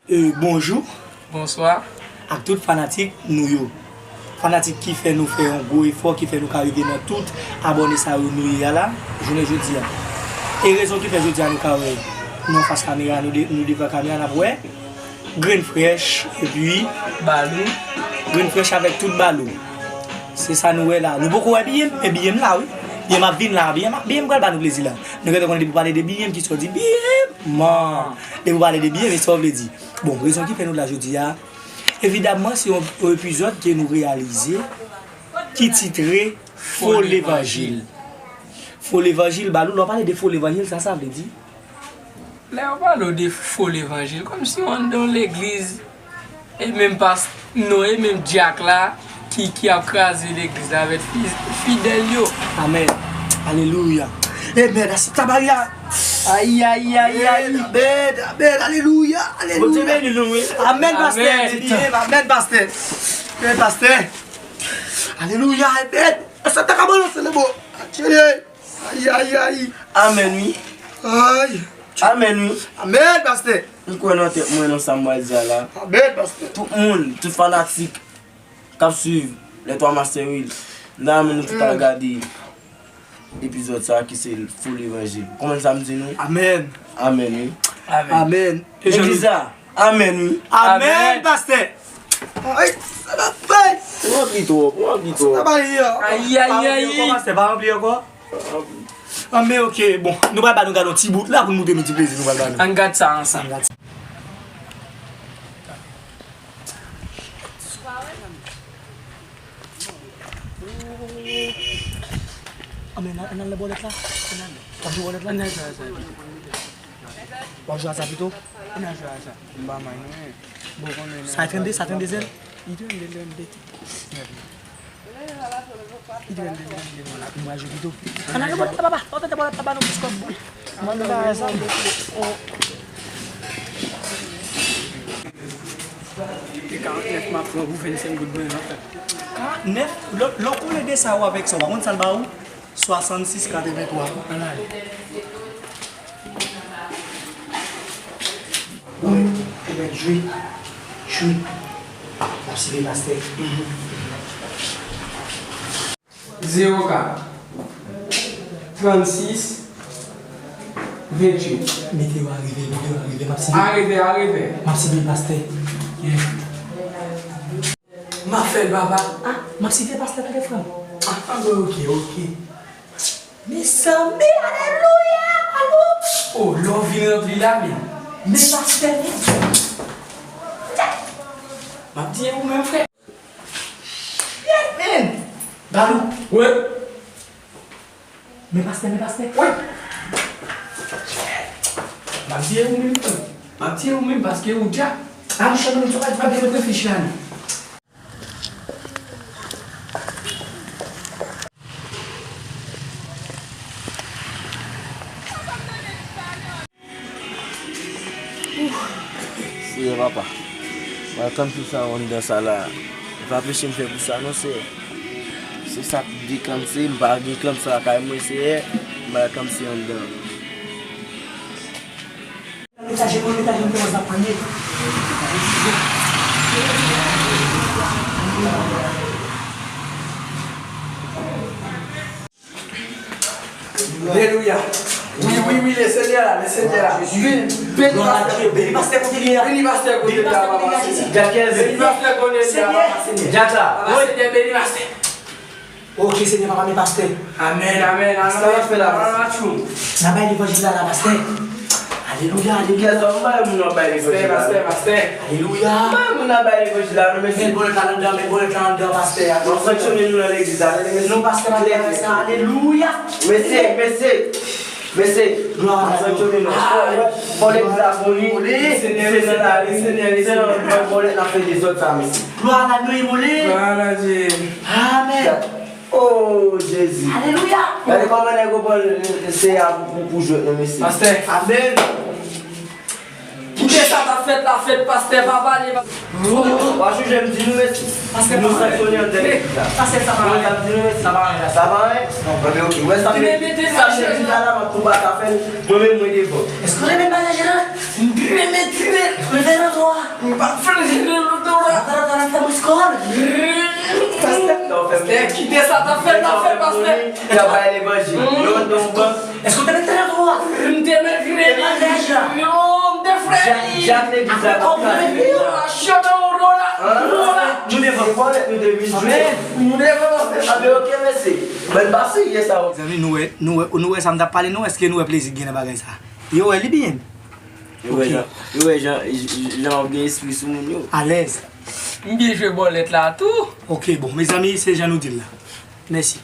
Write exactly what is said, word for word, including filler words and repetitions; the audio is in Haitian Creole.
E, bonjou. Bonswa. Ak tout fanatik nou yo. Fanatik ki fè nou fè yon gwo efò, ki fè nou ka rive nan tout abòne sa yo nou ye a la, jounen jodi a. E rezon ki fè jodi a nou ka wè nou anfas kamera, nou de-, nou devan kamera, n ap wè Grenn Frèch, epi Balou. Grenn Frèch avèk tout Balou. Se sa nou wè la. Nou poko wè Biyem, men Biyem la, wi. Biyem ap vin la, Biyem ap, Biyem pral ba nou plezi la. Nou gentan konnen depi w pale de Biyem, kisa w di? Biyem! Man! Depi w pale de Biyem, e sa w vle di. Bon, rezon ki fè nou la jodi a, evidamman, se yon, yon epizòd ke nou reyalize ki titre Fo Levanjil. Fo Levanjil, Balou, lè w pale de Fo Levanjil, sa sa vle di? Lè yo pale w de fo levanjil, kòmsi w anndan yon legliz, e menm pas-, non, e menm dyak la ki, ki ap kraze legliz la avèk fi-, fidèl yo. Amèn. Alelouya. Amèn. Ayi, ayi, ayi, ayi. Amèn, amèn, alelouya, alelouya. Bondye beni nou, wi. Amèn, pastè. Amèn. Amèn, pastè. Amèn, pastè. Alelouya, amèn. Sa ta ka balanse le bo. Atire. Ayi, ayi, ayi. Amèn, wi. Ay. Amèn, wi. Amèn, pastè. M kwè nan tèt mwen, nan sa m pral di a la. Amèn, pastè. Tout moun, tout fanatik k ap swiv Les Trois Master Will, m ta renmen nou tout al gade epizòd sa a ki se Fo Levanjil. Konprann sa m di nou? Amèn. Amèn, wi. Amèn. Amèn. Legliz la. Amèn, wi. Amèn, amèn, pastè. Ay, sa n ap fè? Ou ranpli twòp, ou ranpli twòp. Sa pa ye. Ayi, ayi, ayi. Pa ranpli ankò, pastè, pa ranpli ankò. Anben, oke, bon, nou pral ba nou gade yon ti bout la pou n montre nou ti plezi nou pral ba nou. Ann gad sa ansanm. Ann gad sa. Anben, ann al nan bòlèt la. Ann al. W ap jwe bòlèt la? Ann al jwe a sa. W ap jwe a sa pito? Ann al jwe a sa. M pa may non. Bon, konnen sa trannde, sa trannde zèl? Li trannde, trannde. Li trannde, trannde. Ann al jwe pito. Ann al jwe bòlèt la, papa. Ann al jwe bòlèt la, ba nou biskòt boul. Mwen pa sa. E karant nèf m ap pran pou vennsenk goud mwen an fè. Karant nèf, lè, lè w kole de sa yo avèk sa, w pa konn sa l ba ou? Swasannsis katrevenntwa. Ann ale. Wi, ou mèt jwe. Jwe. M ap sive pastè. Zewo kat, trannsis, venntuit. Mete yo arive, mete yo arive, m ap sive. Arive, arive. M ap sive pastè. Yeah. M ap fè l, papa. Ah, m ap sive pastè, tande frè m. Ah, ah, bon, oke, oke. Mezanmi, alelouya, alelouya. Oh, lè w vin ranpli la, men. Men pastè, men. M ap di ou menm, frè. Shit, man. Balou. Wi. Men pastè, men pastè. Wi. M ap di ou menm, frè. M ap di ou menm paske ou dja. Ah, m chèche menm, m pa, m pa gen reflechi la, non. Seyè papa, m al kanpe sa anndan sa la. E pa peche m fè pou sa non, Seyè. Se sa k dekanse, m pa gen kanpe sa lakay mwen, Seyè. M al kanpe se anndan. Nan etaje, nan etaje, m te wè zafanye. Alelouya. Wi, wi, wi, le Senyè la, le Senyè la. Beni, beni pastè. Beni pastè kote li a. Beni pastè kote li a, papa. Beni pastè kote li a, papa Senyè. Papa Senyè, beni pastè. Ok, Senyè, papa, men pastè. Amèn, amèn, amèn. Sa w ap fè la? N ap bay levanjil la, la, pastè. Alelouya, alelouya. Kèlkeswa, m bay moun nan bay levanjil la. Pastè, pastè, pastè. Alelouya. M bay moun nan bay levanjil la, non, mesye. Met bòlèt la anndan, met bòlèt la anndan, pastè. Mwen sanksyone nou nan legliz la, tande, mesye. Non, pastè, pa fè sa. Alelouya. Mesye, mesye. Mesye, mwen sanksyone nou. Fò legliz la boni. Senyè, Senyè, Senyè, Senyè, bòlèt la fè dezòd sa, mesye. Glwa a Dye, mole. Glwa a Dye. Amèn. Oh, Jezi. Alelouya. Gade kòman nèg yo pran Seyè a pou, pou, pou jwèt, non, mesye. Pastè. Amèn. Kite sa k ap fèt la fèt, pastè, pa pale. W ap jije m di nou, mesye. Pastè, nou sanksyone anndan legliz la. Pastè, sa pa anyen. Sa pa anyen. Sa pa anyen? Non, men ok. Ou wè sa m di la, m ap tou ba sa fè l. Mwen menm, mwen devan. Èske w renmen bagay la? M renmen tire. Mwen fè nan twa. Kite sa, t ap fè l, t ap fè l, pastè. Y ap bay levanjil. Yo, non, bon. Èske w te met tèlè twò a? M te met kredi. Non, m te frè li. Jak legliz la t ap kase. Yo, chante yon rola, rola. Nou devan. Nou te vin jwe. Nou devan, pastè. A, men ok, mesye. Mwen pa serye sa. Zanmi, nou wè, nou wè, nou wè sa m t ap pale, nou, èske nou wè plezi k gen nan bagay sa? Yo wè li byen. Yo wè jan, yo wè jan, jan w ap gen espri sou moun yo. Alèz. M byen jwe bòlèt la tou. Ok, bon, mezanmi, se jan nou di l la. Mèsi.